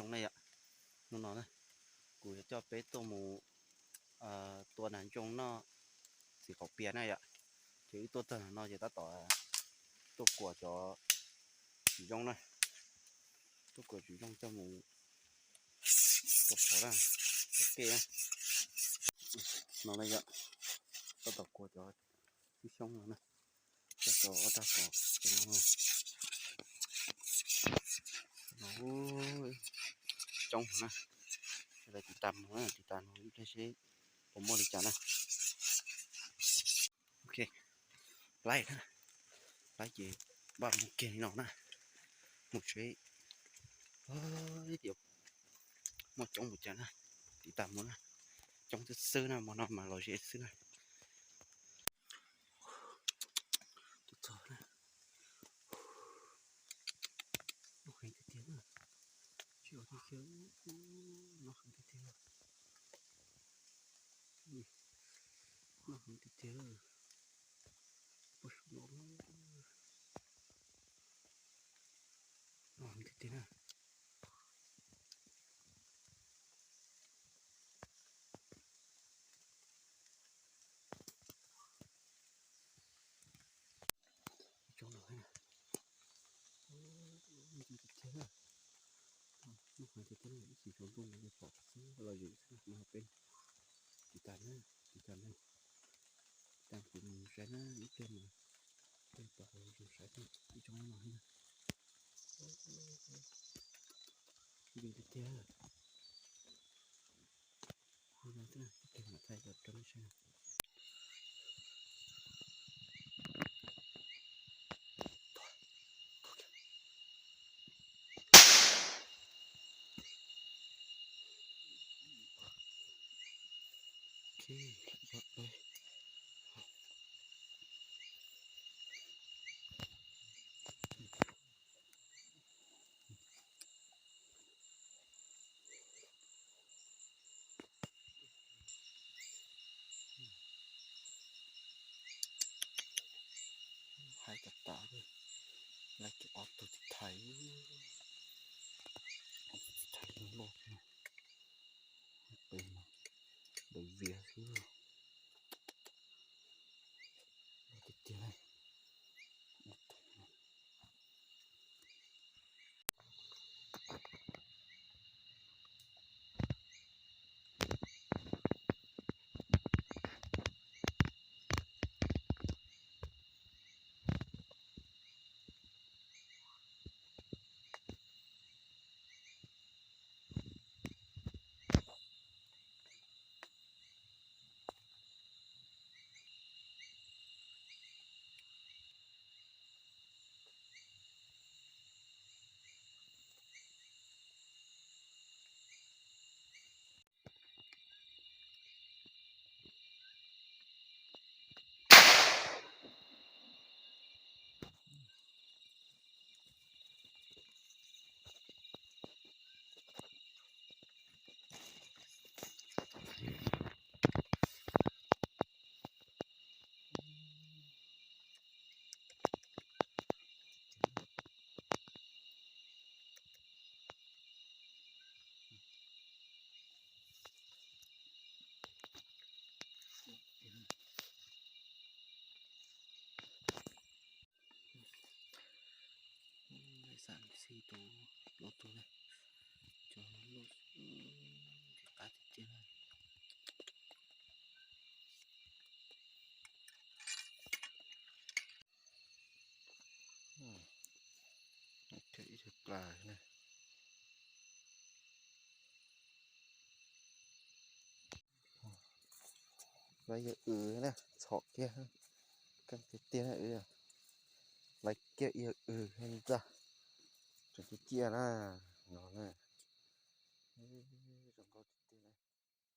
Zoo na yom, hnub no na, kuv yuav coj peb tuaj mus tua nas ntsoog noj txiv qaum pias na yom. Ces wb tuaj txog no ces tab tom tuaj kuam cov tsis zoo na, tuaj kuam tsis zoo coj mus tua phom na, tua kej na. No na yom, tab tom kuam cov xib xyoob no na, coj tau ob rab phom no. Coob na, tiv tas mus na, tiv tas mus ib pliag seb puas muaj li cas na. Ok, laib na, laib ces npaj mus kiag li no na, mus seb tias muaj coob mus cas na, tiv tas mus na, coob xwb xwb na, hmo no mas los ze xwb na. Tuaj txog na, noj heev tiag tiag na, tsis ua tiag tiag, noj heev tiag tiag, noj heev tiag tiag, puas su no, noj heev tiag tiag na. Coob no, noj heev tiag tiag na, noj heev tiag tiag na, ib chim tsaus ntuj no pom xwb los zwm xwb no peb. Tiv tas na, tiv tas na, tiv tas kuv mus saib na, ib pliag mus peb pom zoo saib ib coob no na. Ntws tiag tiag. Ib pliag mam thaij rau nej saib. Hais tas tas, laib kiag ob tug tiv thaiv, ob tug tiv thaiv loj loj, pem mas ntawd vias xwb, tiag tiag. Xam xij tus plaub tug na, cov loj qab tiag tiag na. Ib tug plas na. Lawv yog w na, txhom kiag, keej tiag tiag na w. Lawv kiag yog w ntag, tseem ciaj ciaj na, no na.